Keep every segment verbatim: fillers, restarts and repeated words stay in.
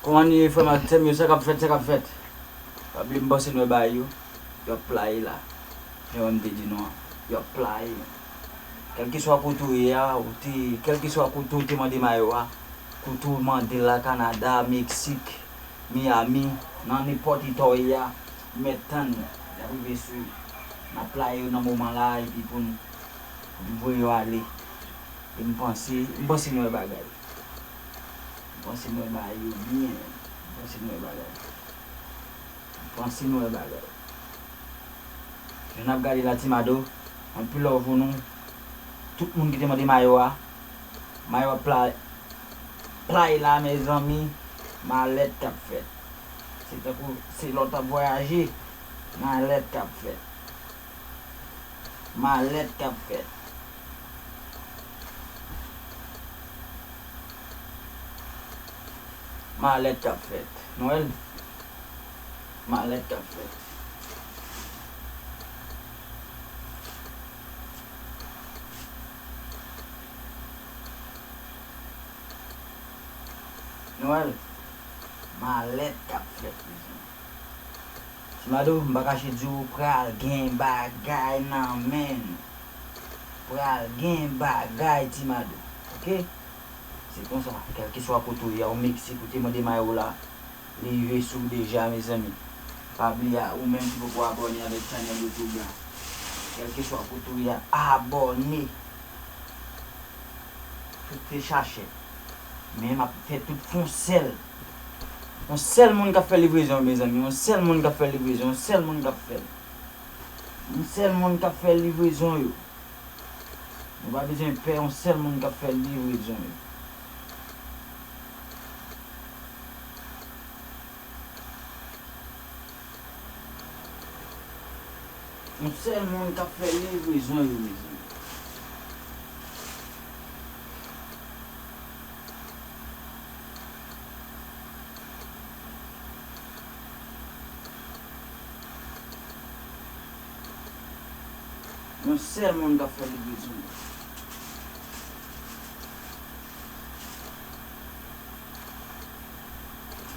Kòman nou ye, frè m ak sè m yo? Sa k ap fèt, sa k ap fèt? Pa bliye m panse nou wè bagay yo. Y ap playe la. Jan m te di nou an, y ap playe. Kèlkeswa kote w ye a, ou te, kèlkeswa kote w te mande mayo a, kote w mande l la, Kanada, Meksik, Miami, nan nenpòt eta w ye a, ou mèt tann, y ap rive sou ou. N ap playe yo nan moman la, epi pou n, pou n voye yo ale. E m panse, m panse nou wè bagay. M panse nou wè bagay yo byen. M panse nou wè bagay. M panse nou wè bagay. Jan n ap gade la, Ti Mado, anpil love pou nou. Tout moun ki te mande mayo a, mayo a pla-, play la, mezanmi, malèt k ap fèt. Se tankou, se lè w t ap vwayaje, malèt k ap fèt. Malèt k ap fèt. Malèt k ap fèt. Nou wè l? Malèt k ap fèt. Nou wè l? Malèt k ap fèt, mezanmi. Ti Mado, m pa kache di w, pral gen bagay nan men nou. Pral gen bagay, Ti Mado. Oke? Se konsa, kèlkeswa kote w ye a, ou Meksik, ou te mande mayo la, li rive sou w deja, mezanmi. Pa bliye, ou menm ki poko abòne avèk channel YouTube la, kèlkeswa kote w ye a, abòne. Tout se chache. Men m ap fè tout fè yon sèl. Yon sèl moun k ap fè livrezon yo, mezanmi. Yon sèl moun k ap fè livrezon. Yon sèl moun k ap fè l. Yon sèl moun k ap fè livrezon yo. Nou pa bezwen pè, yon sèl moun k ap fè livrezon yo. Yon sèl moun k ap fè livrezon yo, mezanmi. Yon sèl moun k ap fè livrezon yo.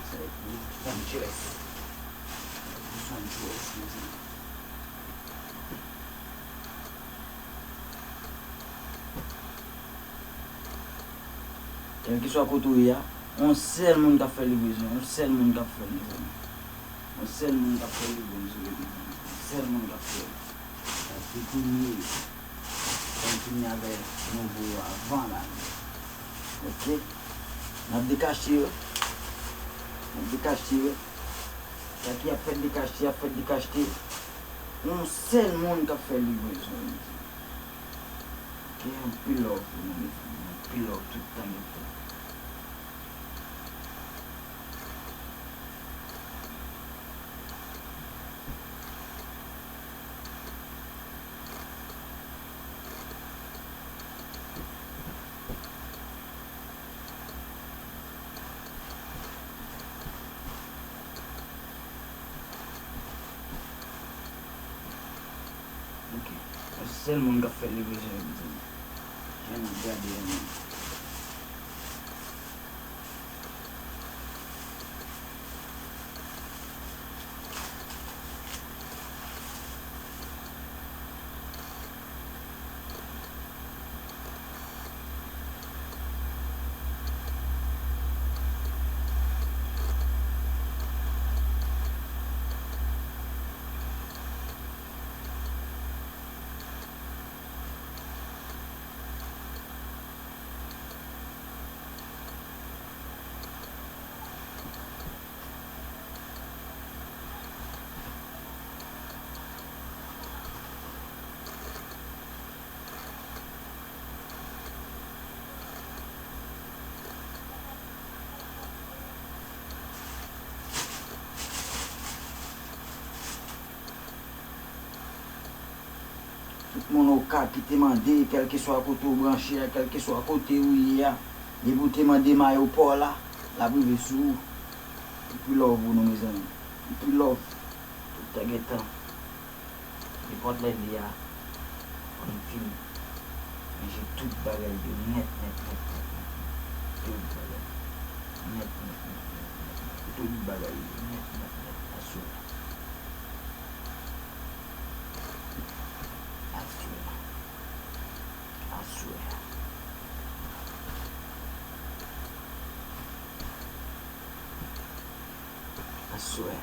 Sa e pou Sanchez. Pou Sanchez, mezanmi. Kèlkeswa kote w ye a, yon sèl moun k ap fè livrezon, yon sèl moun k ap fè livrezon. Yon sèl moun k ap fè livrezon, mezanmi. Yon sèl moun k ap fè. Sa se premye yo. Kontinye avèk nouvo yo avan la. Oke? N ap dekache yo. N ap dekache yo. Sa ki ap fèt dekache, ap fèt dekache. Yon sèl moun k ap fè livrezon, mezanmi. Gen anpil love pou nou, mezanmi. Anpil love tout tan, tout tan. Ok. Yon sèl moun k ap fè livrezon yo, mezanmi. Jan n ap gade a menm. Tout moun Oka ki te mande, kèlkeswa kote w branche a, kèlkeswa kote w ye a, depi w te mande mayo pa w la, l ap rive sou ou. Anpil love pou nou, mezanmi. Anpil love. Tout tan gen tan. Nenpòt lè li a, fò n fin ranje tout bagay yo nèt, nèt, nèt, nèt, nèt. Tout bagay. Nèt, nèt, nèt, nèt, nèt. tout bagay yo nèt, nèt, nèt. Aswè. Aswè. Aswè. Aswè.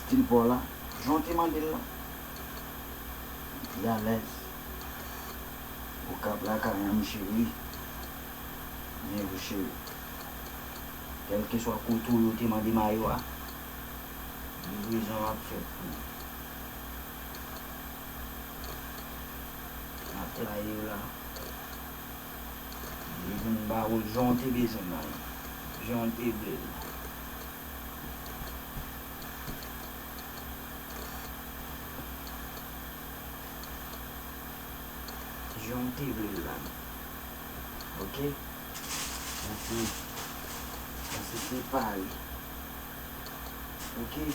Stil pa w la, jan w te mande l la. Li alèz. Ou kab lakay ann cheri. Byen wi cheri. Kèlkeswa kote w ye, w te mande mayo a. Livrezon ap fèt pou ou. M ap playe w la. Li vin ba ou jan w te bezwen l la. Jan w te vle l la. Jan w te vle l la. Oke? Sa se, sa se separe. Oke?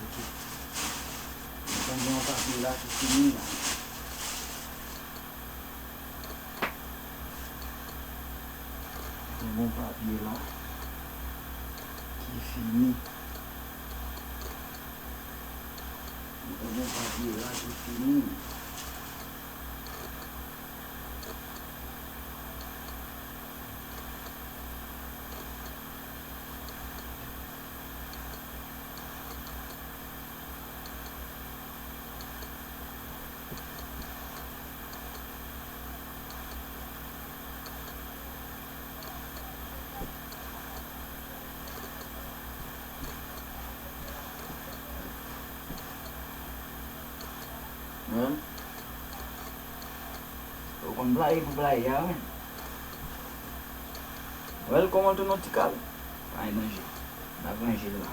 Oke. Mwen gen yon papye la ki fini la. Mwen gen yon papye la ki fini. Mwen gen yon papye la ki fini. Ou konn blayi pou blayi a, wi. Welcome to Nautikal. Pa gen danje. N ap ranje l la.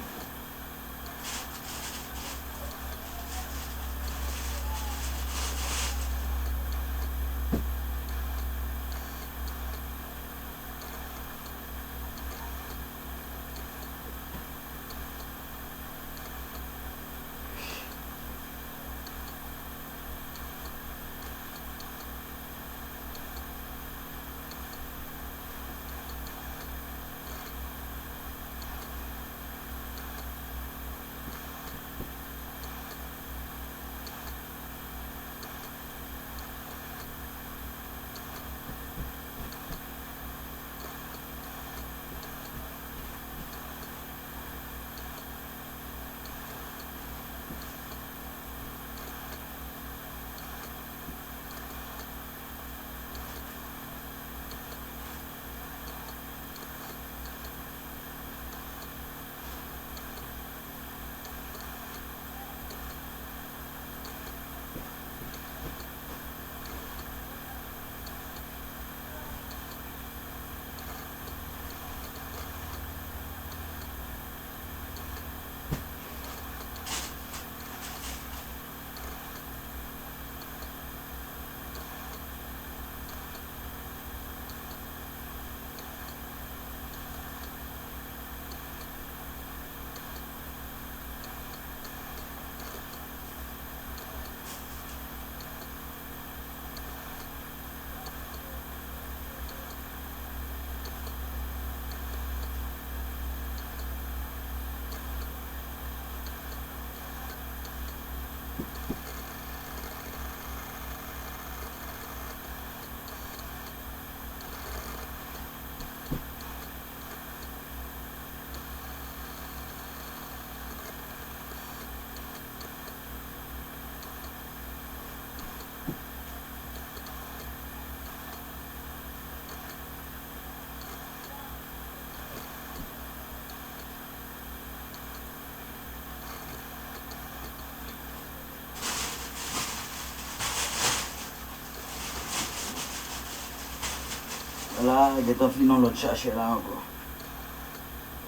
La, gentan fini yon lòt sachè la ankò.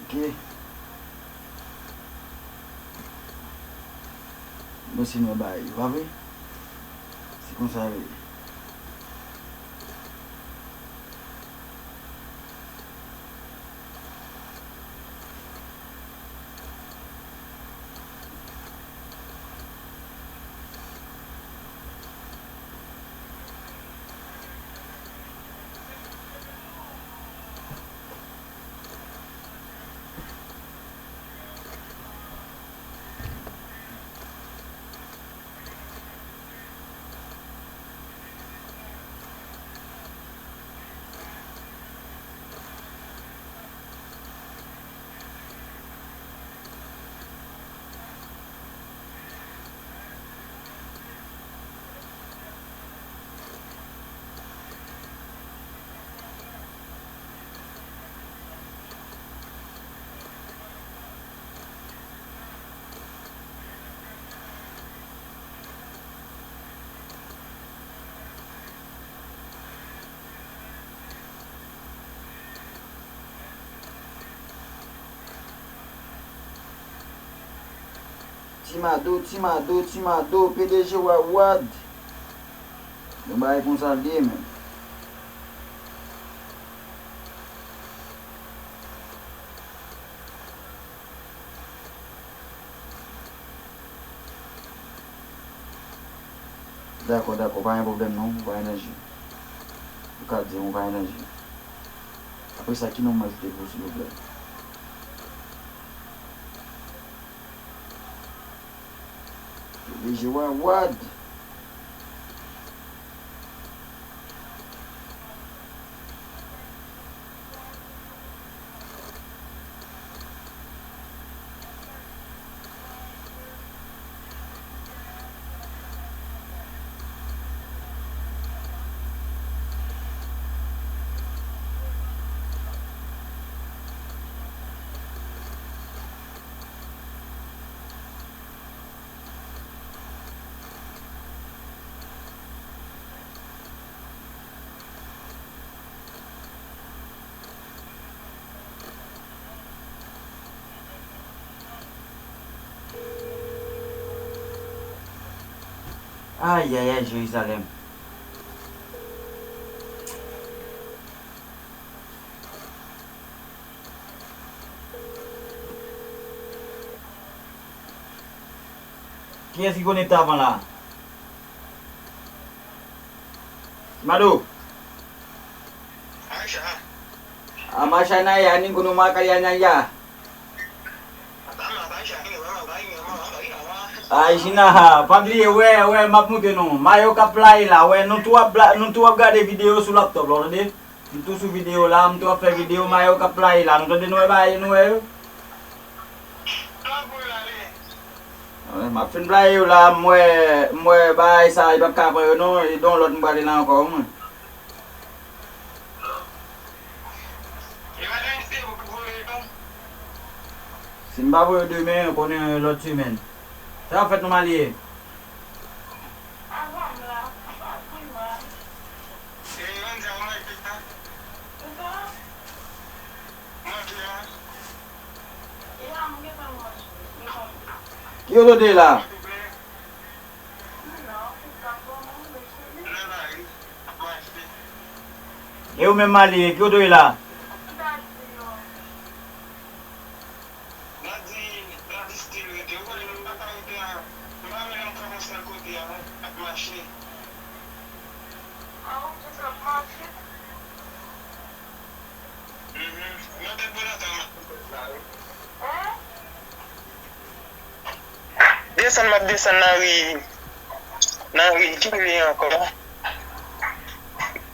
Oke. Bon, se mwen bay, pa vre? Se konsa l ye. Ti Mado, Ti Mado, Ti Mado, P D G Wawad. Yon bagay konsa l ye, menm. Dakò, dakò, pa gen pwoblèm non, ou pa gen danje. Ou ka di m ou pa gen danje. Apre sa, ki non m ajoute pou ou, silvouplè? P D G Wawad. Ayayay, Jerizalèm. Kiyès ki konekte avan la? Mado. Macha. A Macha na ya, ni kono maka ya na ya. A Jina, pa bliye, wè, wè, m ap montre nou. Mayo k ap playe la, wè, nou tou ap bla-, nou tou ap gade videyo sou laptòp la, w tande? M tou sou videyo la, m tou ap fè videyo, mayo k ap playe la. Nou tande, nou wè bagay, nou wè yo? Wi, m ap fin playe yo la, m wè, m wè bagay sa, li p ap ka pran yo non, e don lòt m prale la ankò, mwen. Si m pa voye yo demen, konnen lòt semèn. Sa w ap fèt non, Malie? Ki kote w te ye la? E ou menm, Malie, ki kote w ye la? Gadi, Gadi still rete. Ou konnen m pa ka rete a, m pa renmen nan m kanpe yon sèl kote a, ap mache. A, ou tout ap mache? Mhm. Mwen te bon atan m ap fè la, wi. Hein? Desann m ap desann nan ri, nan ri ki ri ankò?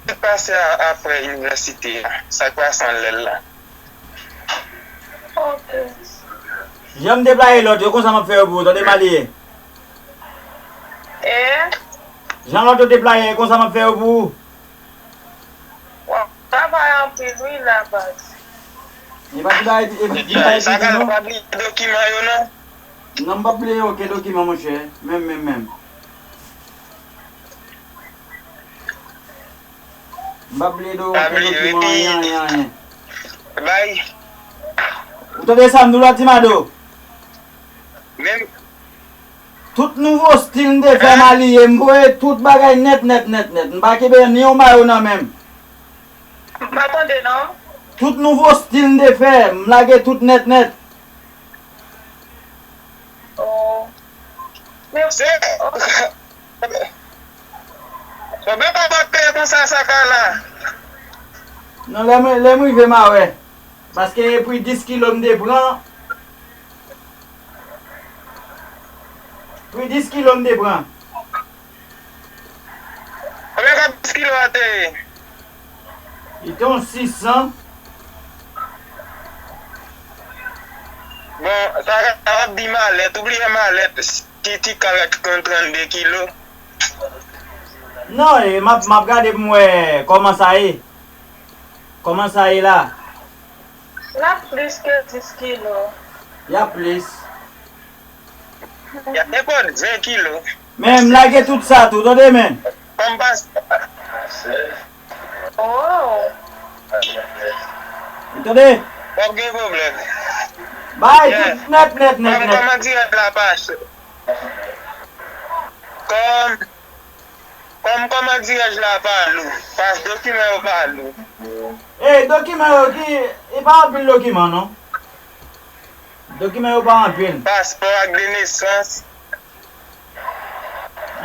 Tout pase a, aprè inivèsite a, sa k pase anlè l la. Ok. Jan m te playe lòt yo, konsa m ap fè yo pou ou, tande Malie? E? Jan lòt yo te playe, konsa m ap fè yo pou ou. W ap travay anpil wi la baz. E pa ti bagay, e pa ti bagay piti non. Sa ka pa bliye dokiman yo non. Non, m p ap bliye okenn dokiman, monchè. Menm, menm, menm. M p ap bliye do okenn dokiman, anyen, anyen, anyen. Bay. Ou tande sa m di w la, Ti Mado? Menm. Tout nouvo stil m te fè, Malie, m voye tout bagay nèt, nèt, nèt, nèt. M pa kenbe ni yon mayo nan men m. M pa tande non. Tout nouvo stil m te fè, m lage tout nèt, nèt. Oh. Men se. Konbyen pa w ap peye konsa sa ka la? Non, lè m, lè m rive m a wè. Paske pri dis kilo m te pran. Pri dis kilo m te pran. Konbyen ka dis kilo a te ye? Li te yon sis san. Bon, sa ka ap di malèt, ou bliye malèt. Ti, ti kal ak trannde kilo. Non, e, m ap, m ap gade pou m wè kòman sa ye. Kòman sa ye la? L ap plis ke dis kilo. Y ap plis. Y ap nenpòt ven kilo. Men, m lage tout sa tou, tande, men. Kòm pas. Oh. Ou tande? W ap gen pwoblèm. Bay, yeah, tout nèt, nèt, nèt, nèt. Kòm, kòman dirèk la pase? Kòm, kòm, kòman dirèj la pa lou? Pas dokiman yo pa lou. Ey, dokiman yo ki, e pa anpil dokiman, non. Dokiman yo pa anpil. Paspò, ak de nesans.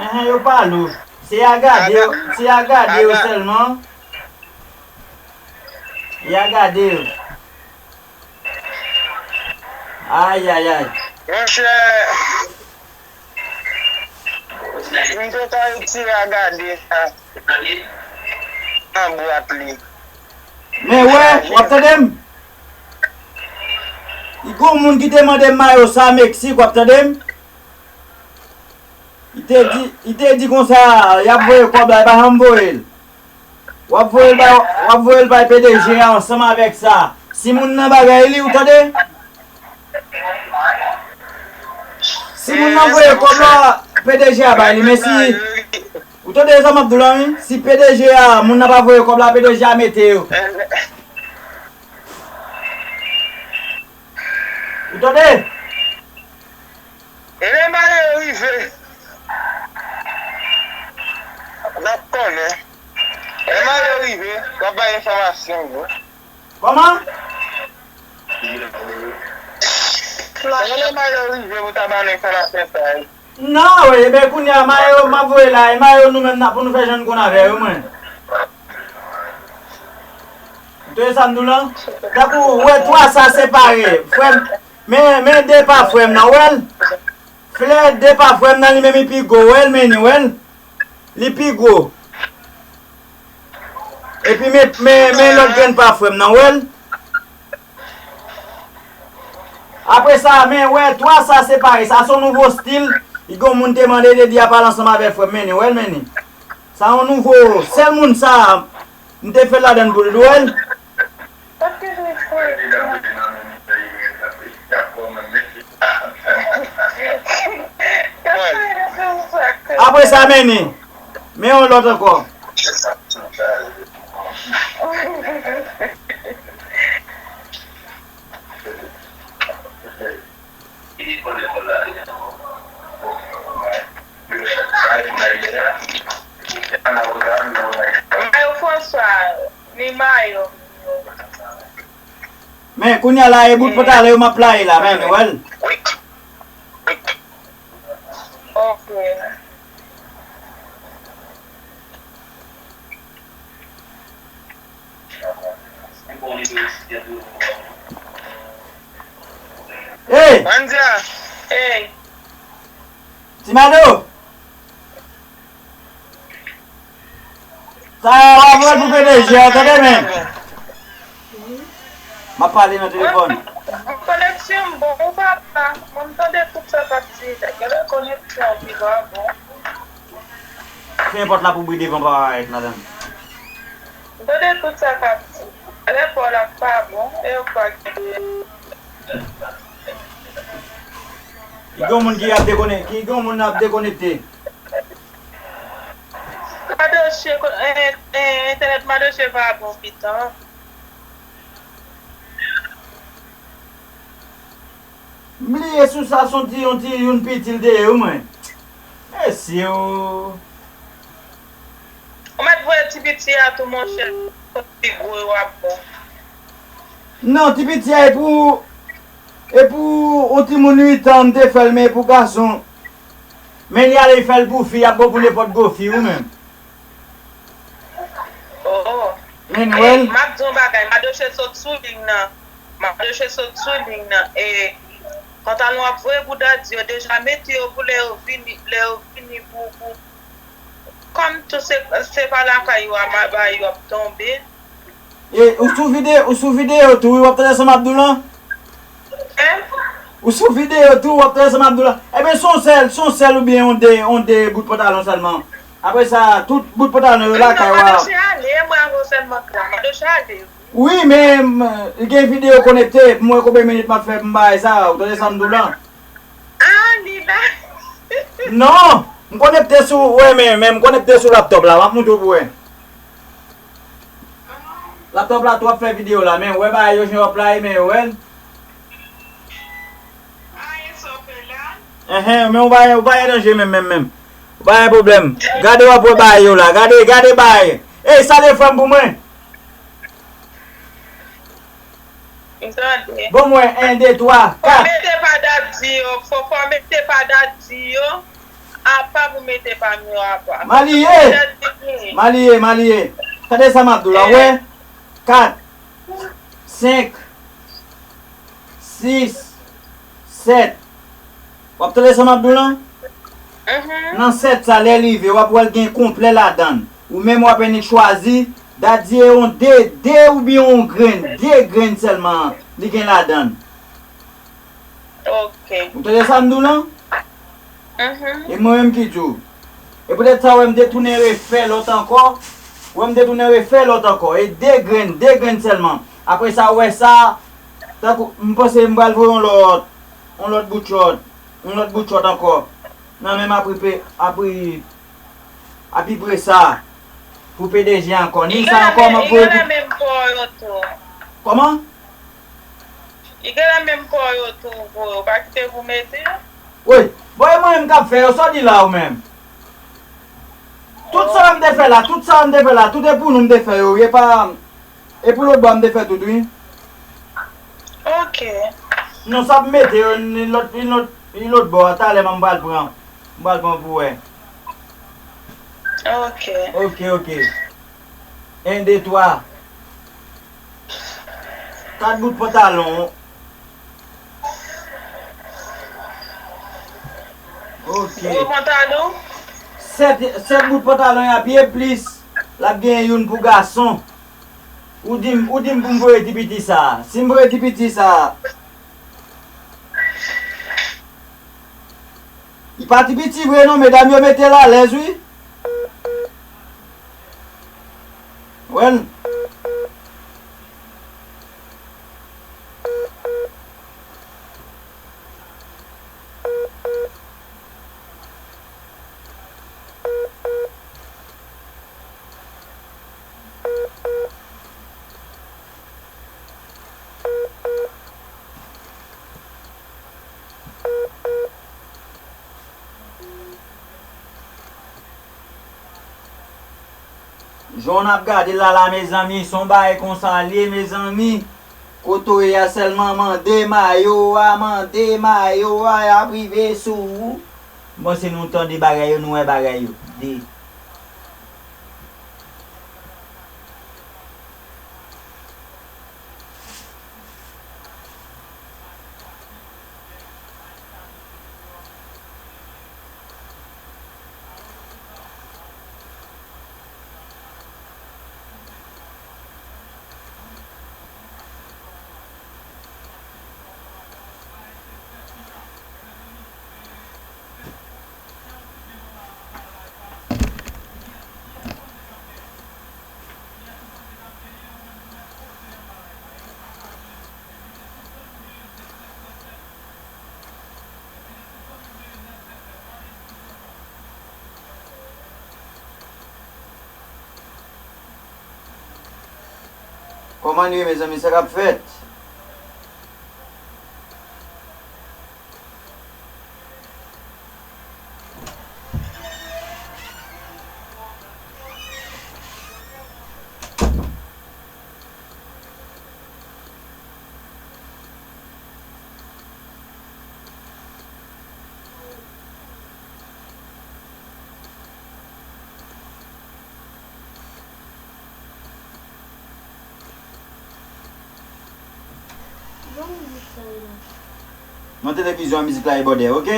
Enhen, yo pa lou. Se a gade yo, se a gade yo sèlman. E a gade yo. Ayayay. Monchè, m te ka retire a gade sa nan bwat li. Men wè, w ap tande m? Gon moun ki te mande m mayo sa Meksik, w ap tande m? Li te di, li te di konsa, y ap voye kòb la, li pa janm voye l. W ap voye l bay, w ap voye l bay P D G a ansanm avèk sa. Si moun nan bagay li, ou tande? Si moun nan voye kòb la, P D G a bay li, men si, ou tande sa m ap di w la, wi? Si P D G a, moun nan pa voye kòb la, P D G a mete yo. Ou tande? E lè mayo rive, n ap konnen. Lè mayo rive, w ap bay enfòmasyon yo. Kòman? Se lè mayo rive pou ta ba nou enfòmasyon sa yo. Non, wi, ebyen kounye a, mayo, m ap voye la, e mayo nou menm nan pou nou fè jan n konn avè yo, mwen. Ou tande sa m di w lan? Tankou, ou wè twa sa separe, frè m, men, men de pa frè m nan, ou wè l? Flè de pa frè m nan, li menm li pi gwo, ou wè l, men ni, ou wè l? Li pi gwo. Epi men, men, men lòt grenn pa frè m nan, ou wè l? Apre sa, men wè, twa sa separe. Sa se yon nouvo stil. Li gen yon moun te mande de di a pale ansanm avèk frè m, men ni, ou wè l, men ni. Sa yon nouvo, sèl moun sa, m te fè l ladan l pou l, ou wè l? Apre sa, men ni. Men yon lòt ankò. Mayo François, ni mayo. Men, kounye a la, e bout pantalon yo m ap playe la, men, ou wè l? Ok. Hey! Mandia! Hey! Ti Mado! Sa a, w ap voye pou P D G a, tande, men. M ap pale nan telefòn. Mwen, koneksyon m bon, ou papa. Mwen, m tande tout sa k ap di. Gade koneksyon ki pa bon. Fè pòt la pou bri devan pa parèt ladan. M tande tout sa k ap di. Lè pòt la pa bon, e yo pa gen. Ki gen moun ki ap dekone-, ki gen moun ap dekonekte. Madoche, ko-, eh, eh, entènèt Madoche pa bon pitan. M bliye sou sa, se yon ti, yon ti, youn piti l te ye, wi, mwen. Mesye o. Ou mèt voye ti piti a tou, monchè. Ti gwo yo ap bon. Non, ti piti a, e pou, e pou yon timoun uit an, m te fè l, men e pou gason. Men li ale fè l pou fi, ap bon pou nenpòt gwo fi, wi, menm. Oh. Men, well. M ap di yon bagay, Madoche sot sou liy nan. Madoche sot sou liy nan. E pantalon ap voye bouda di yo deja mete yo pou lè yo vini, lè yo vini pou, pou, kòm tou se, se pa lakay yo a, ma-, ba yo ap tonbe. E, ou sou vide-, ou sou videyo tou, wi, w ap tande sa m ap di w lan? Hein? Ou sou videyo tou, w ap tande sa m ap di w lan? Ebyen, se yon sèl, se yon sèl oubyen yon de, yon de bout pantalon sèlman. Apre sa, tout bout pantalon yo lakay w a. Madoche ale, mwen avè w sèlman, Madoche ale. Wi, men, m, gen videyo konekte, m wè konbyen minit m ap fè pou m bay sa, ou tande sa m di w lan? Ah, li la. Non, m konekte sou, wè, men, men m konekte sou laptop la, m ap montre w pou wè. Laptop la tou ap fè videyo la, men wè bagay yo jan yo ap playe, men yo wè l. Ah, e sa w fè la? Enhen, men ou pa, ou pa gen danje menm, menm, menm. Ou pa gen pwoblèm. Gade w ap wè bagay yo la. Gade, gade bagay. Ey, salye frè m pou mwen. M tande. Bon, mwen, en, de, twa, kat. Fò mete pa Daddy yo, fò, fò mete pa Daddy yo, apa pou mete pa m yo apa. Maliye! Maliye, maliye. Tande sa m ap di w la, wè? Kat, senk, sis, sèt. W ap tande sa m ap di w lan? Nan sèt sa, lè l rive, w ap wè l gen konplè ladan l. Ou menm w ap annik chwazi, Daddy e yon de, de oubyen yon grenn, de grenn sèlman li gen ladan l. Ok. Ou tande sa m di w lan? E mwen menm ki di w. E poutèt sa, w wè m te tounen refè lòt ankò. W wè m te tounen refè lòt ankò. E de grenn, de grenn sèlman. Apre sa, w wè sa, tankou, m panse m pral voye yon lòt, yon lòt boutchòt, yon lòt boutchòt ankò. Nan menm apri, apri, apipre sa. Pou P D G ankò. Ni sa ankò, m ap voye pou. Li gen nan menm pò yo tou. Kòman? Li gen nan menm pò yo tou, vre, ou pa kite pou mete? Wi. Bon, e mwen menm k ap fè yo, sa w di la ou menm? Tout sa m te fè la, tout sa m te fè la, tout e pou nou m te fè yo, wi, e pa, e pou lòt bò a m te fè tout, wi. Ok. Non, sa ap mete yo, ni lòt, ni lòt, ni lòt bò a, talè m pral pran. M pral pran pou wè. Ok. Ok, ok. En, de, twa. Kat bout pantalon. Ok. Gwo pantalon? Sèt, sèt bout pantalon y ap ye plis. L ap gen youn pou gason. Ou di m, ou di m pou m voye ti piti sa a. Si m voye ti piti sa a, li pa ti piti vre non, medam yo mete l alèz wi. Wè l. Jan n ap gade l la la, mezanmi, se yon bagay konsa l ye, mezanmi. Kote w ye a sèlman, mande mayo a, mande mayo a, y ap rive sou ou. M panse nou tande bagay yo, nou wè bagay yo. De. Kòman nou ye, mezanmi? Sa k ap fèt? Non, televizyon an, mizik la e bòdè, oke?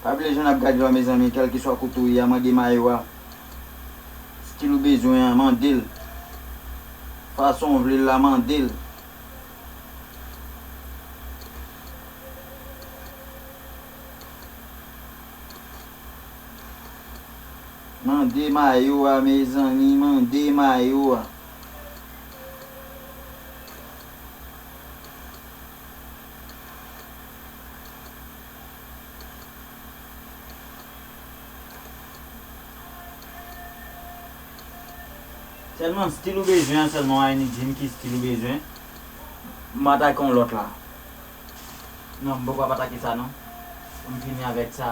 Pa bliye jan n ap gade yo a, mezanmi, kèlkeswa kote w ye a, mande mayo a. Stil ou bezwen an, mande l. Fason w vle l la, mande l. Mande mayo a, mezanmi, mande mayo a. Sèlman stil ou bezwen an, sèlman w a vini di m ki stil ou bezwen. M atake yon lòt la. Non, m poko ap atake sa non. Pou m fini avèk sa.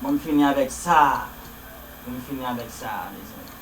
Pou m fini avèk sa. Pou m fini avèk sa, mezanmi.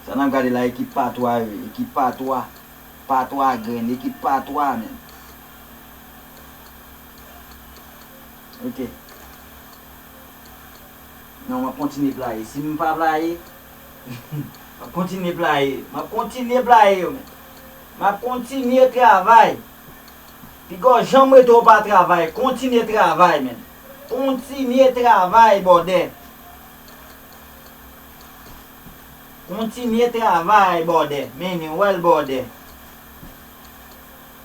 Sa n ap gade la, ekip Patwa yo ye, ekip Patwa. Patwa grenn, ekip Patwa, menn. Ok. Non, m ap kontinye playe. Si m pa playe, m ap kontinye playe. M ap kontinye playe yo, menn. M ap kontinye travay. Piga w janm rete w pa travay. Kontinye travay, menn. Kontinye travay, bòdè. Kontinye travay, bòdè. Mennen, w wè l, bòdè.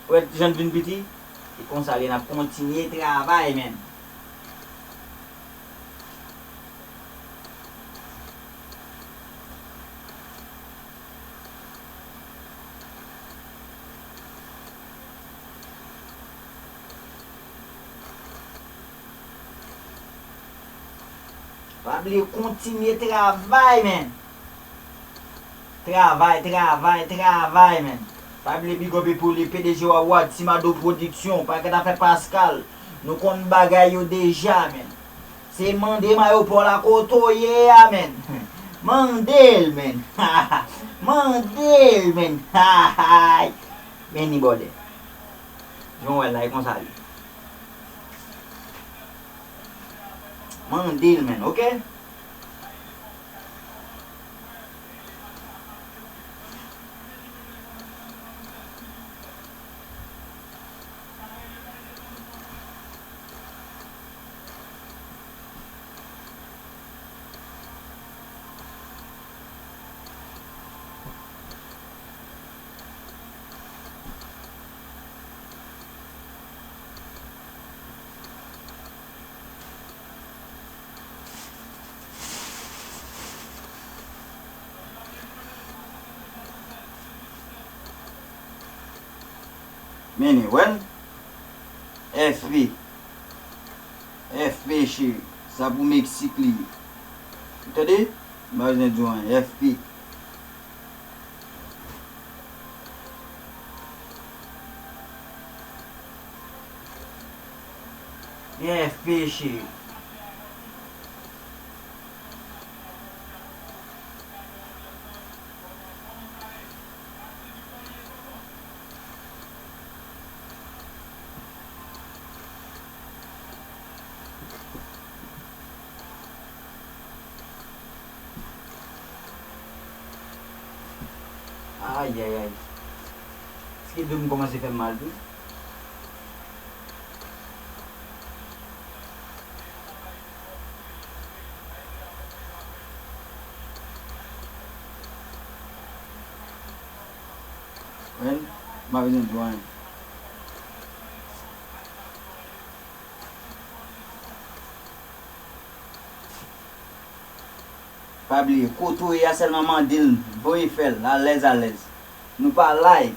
Ou wè jan l vin piti? Se konsa l ye, n ap kontinye travay, menn. Pa bliye kontinye travay, menn. Travay, travay, travay, menn. Pa bliye big up epaule, P D G Wawad, Simado Production, pakèt afè Pascal. Nou konn bagay yo deja, menn. Se mande mayo pa w la kote w ye a, menn. Mande l, menn. Mande l, menn. Menn ni bòdè. Jan w wè l la, e konsa l ye. Mande l, menn, ok? Mennen, wè l. F P. F P cheri. Sa pou Meksik li ye. Ou tande? M pa bezwen di w anyen. F P. Byen F P cheri. Ayayay. Èske do m kòmanse fè m mal tou? Wen, m pa bezwen di w anyen. Pa bliye, kote w ye a sèlman mande l, voye fè l, alèz alèz. Nou pa live,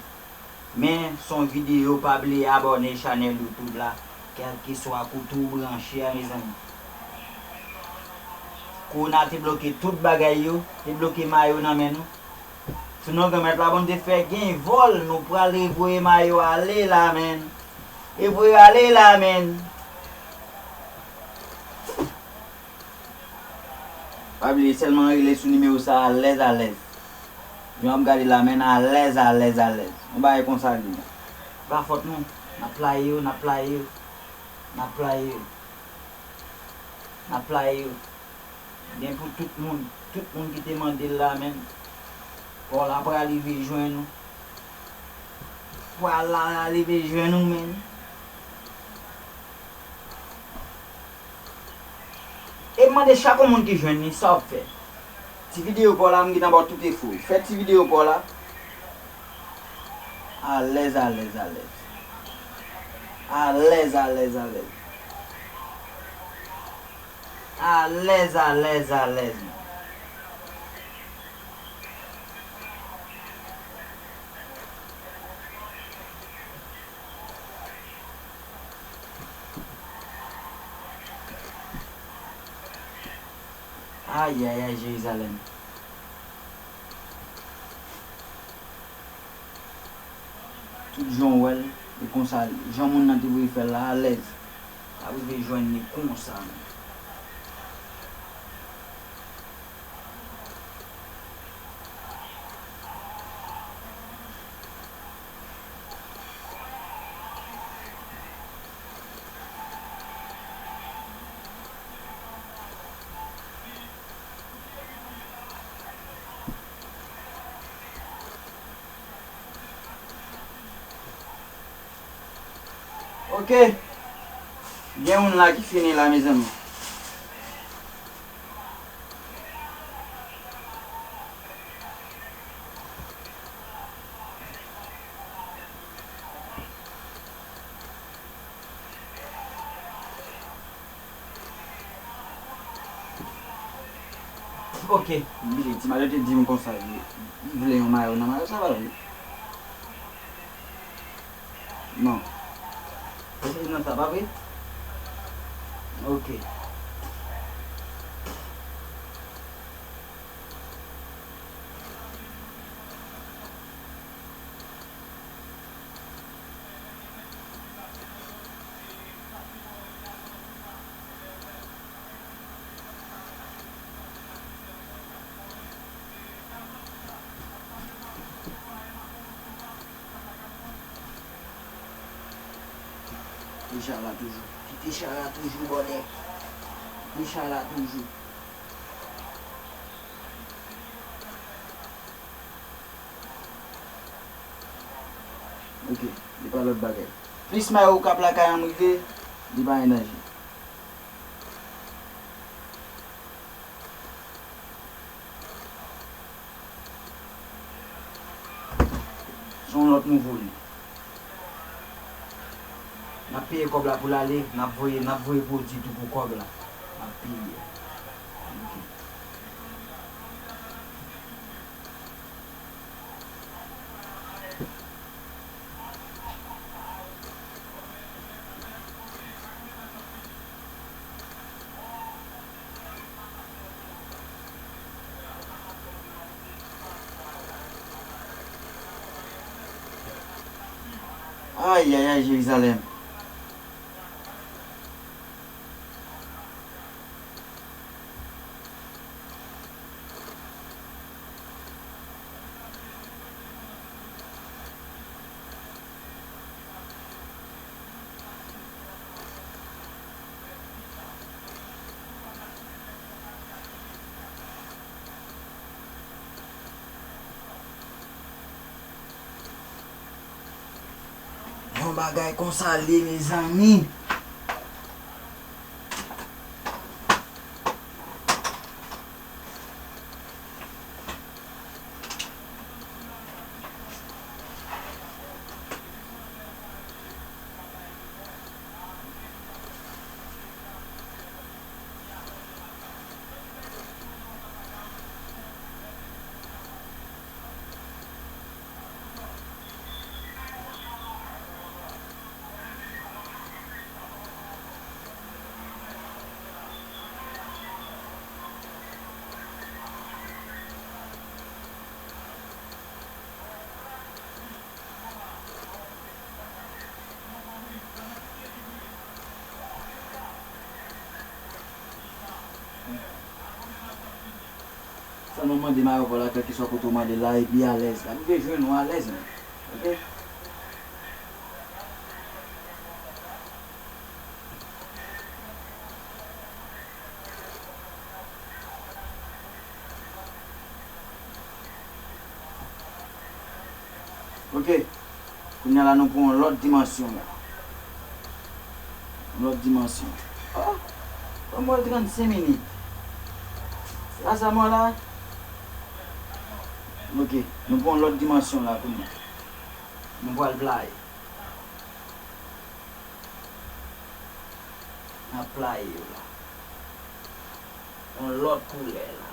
men se yon videyo, pa bliye abòne chanèl YouTube la, kèlkeswa kote w branche a, mezanmi. Kowona te bloke tout bagay yo, te bloke mayo nan men nou. Sou non Granmèt la, Bondye fè gen vòl, nou pral revoye mayo ale la, menn. Revoye ale la, menn. Pa bliye sèlman rele sou nimewo sa alèz alèz. Jan w ap gade la, menn, alèz, alèz, alèz. Yon bagay konsa l ye. Pa fòt nou. N ap playe yo, n ap playe yo. N ap playe yo. N ap playe yo. Gen pou tout moun, tout moun ki te mande l la, menn. Paw la pral rive jwenn ou. Paw la rive jwenn ou, menn. E mande chak yon moun ki jwenn li, sa w ap fè? Ti videyo pa w la, m gentan ba w tout enfo. Fè ti videyo pa w la. Alèz, alèz, alèz. Alèz, alèz, alèz. Alèz, alèz, alèz. Ayayay, Jerizalèm. Tout jan w wè l, e konsa, jan moun nan te voye fè l la, alèz. L ap rive jwenn li konsa menm. Ok. Gen youn la ki fini la, mezanmi. Ok, m bliye, ti mayo te di m konsa, li, li vle yon mayo nan mayo, sa pa vre. Non. Li nan sa, pa vre? Ok. Kite chay la toujou. Kite chay la toujou, bòdè. Kite chay la toujou. Ok, li pa lòt bagay. Plis mayo k ap lakay an m rive, li pa gen danje. Se yon lòt nouvo li. N ap peye kòb la pou l ale, n ap voye, n ap voye pwodui tou pou kòb la. N ap peye. Ok. Ayayay, Jerizalèm. Yon bagay konsa l ye, mezanmi. Sèlman mande mayo pa w la, kèlkeswa kote w mande l la, epi alèz. L ap rive jwenn ou alèz menm. Ok? Ok. Kounye a la, nou pran yon lòt dimansyon la. Yon lòt dimansyon. Oh! Ban m wè l trannsenk minit. Se pa sa m wè la? Ok, nou pran yon lòt dimansyon la kounye a. Nou pral playe. N ap playe yo la. Yon lòt koulè la.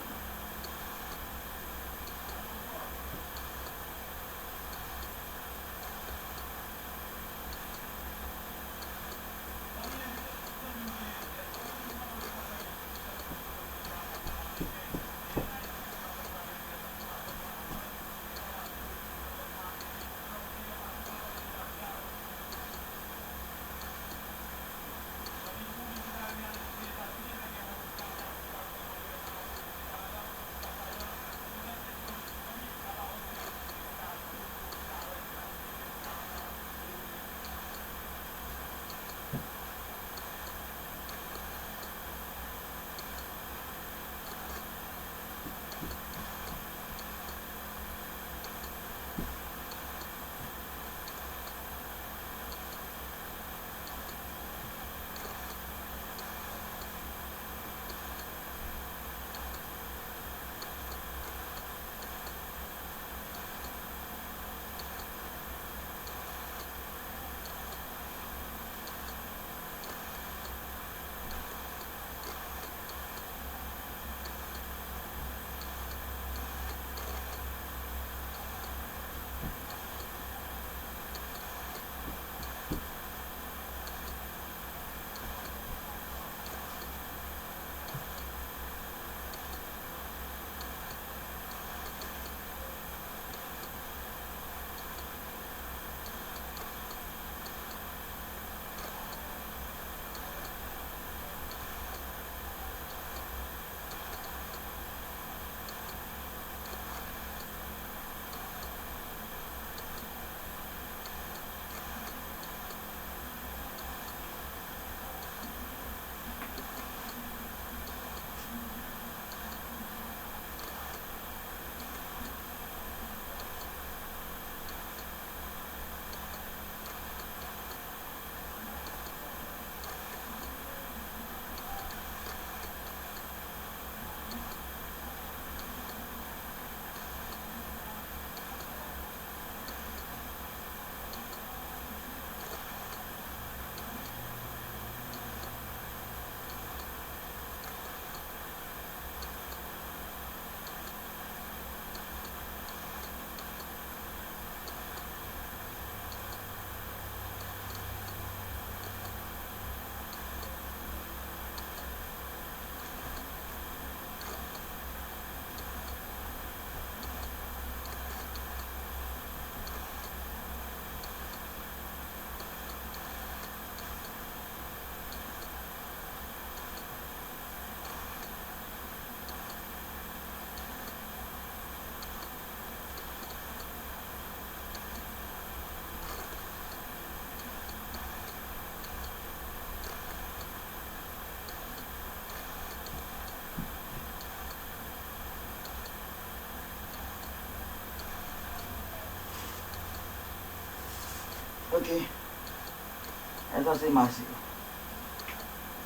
Ok. E sa se mas yo.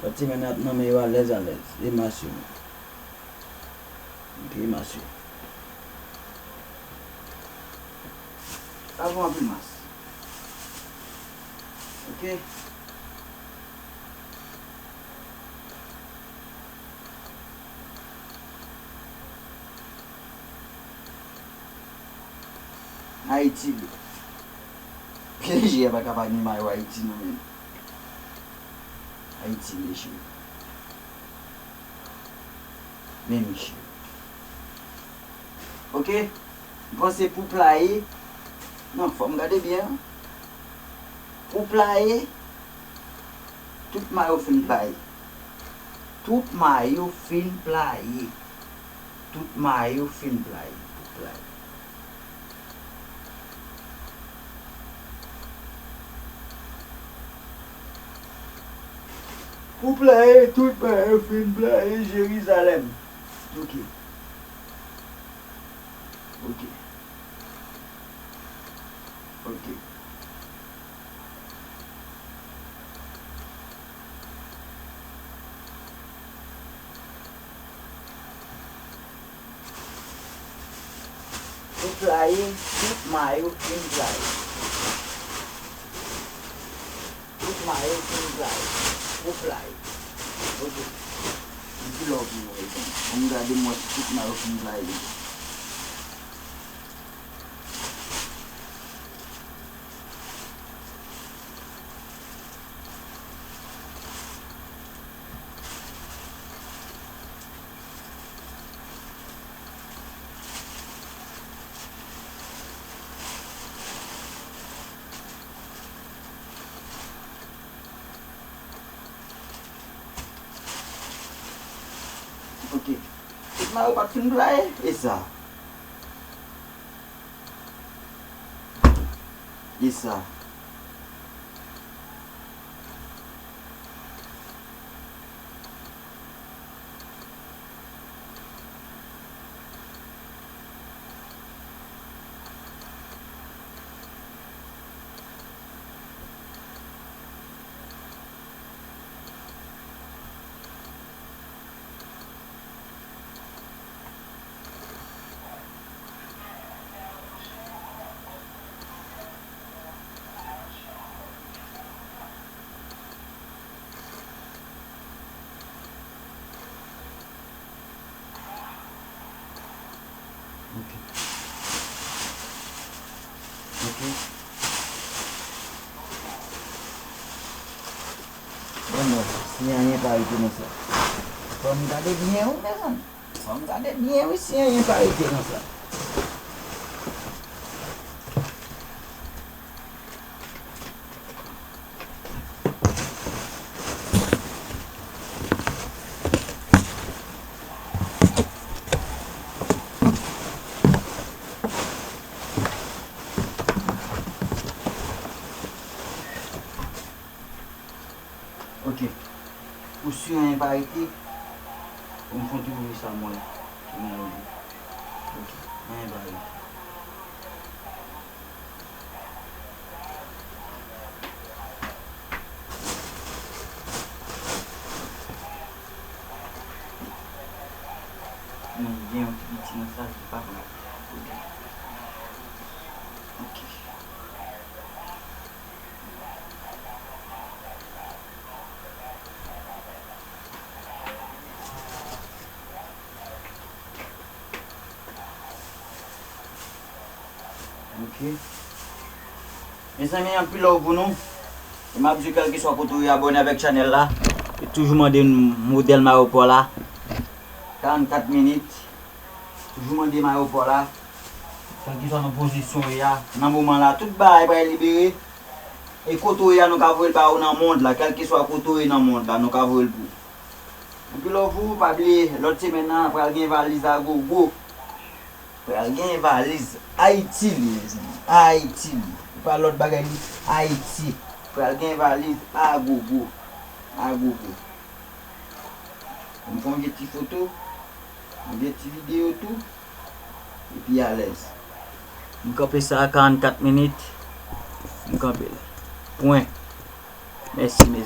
Lòt semèn n ap nan men yo alèz alèz. E mas yo. Ok, mas yo. Sa bon anpil mas. Ok. Ayiti. P S G a pa ka pa gen mayo Ayiti non menm. Ayiti, mesye. Men mesye. Ok. M panse pou playe. Non, fò m gade byen. Pou playe. Tout mayo fin playe. Tout mayo fin playe. Tout mayo fin playe. Pou playe. Pou playe, tout mayo fin playe Jerizalèm. Ok. Ok. Ok. Playe, tout mayo fin playe. Tout mayo fin playe. Ou playe. Ok. Anpil love pou nou, mezanmi. Ann gade m wè si tout mayo fin playe. Ok. Tout mayo pa t fin playe, e sa? E sa? Ok. Ok. Bon, bon, si anyen pa rete nan sa. Fò m gade byen, wi, mezanmi. Fò m gade byen, wi, si anyen pa rete nan sa. Ok. Ou si anyen pa rete? Ou m fon ti ouvri sa mwen. Ki mwen ouvri. Ok. Anyen pa rete. Mwen gen yon ti piti nan sa ki pa pral. Ok. Ok. Ok. Mezanmi, anpil love pou nou. E m ap di w, kèlkeswa kote w ye, abòne avèk chanèl la. E toujou mande m modèl mayo pa w la. Karannkat minit. Toujou mande mayo pa w la. Kèlkeswa nan pozisyon w ye a, nan moman la, tout bagay pral libere. E kote w ye a, nou ka voye l ba ou nan mond la. Kèlkeswa kote w ye nan mond la, nou ka voye l pou ou. Anpil love pou ou, pa bliye, lòt semèn nan, pral gen valiz a gogo. Pral gen valiz Ayiti li, mezanmi. Ayiti li. E pa lòt bagay li, Ayiti. Pral gen valiz a gogo. A gogo. M fè yon vye ti foto, yon vye ti videyo tou, epi alèz. M kanpe sa a karannkat minit. M kanpe l. Pwen. Mèsi, mezanmi.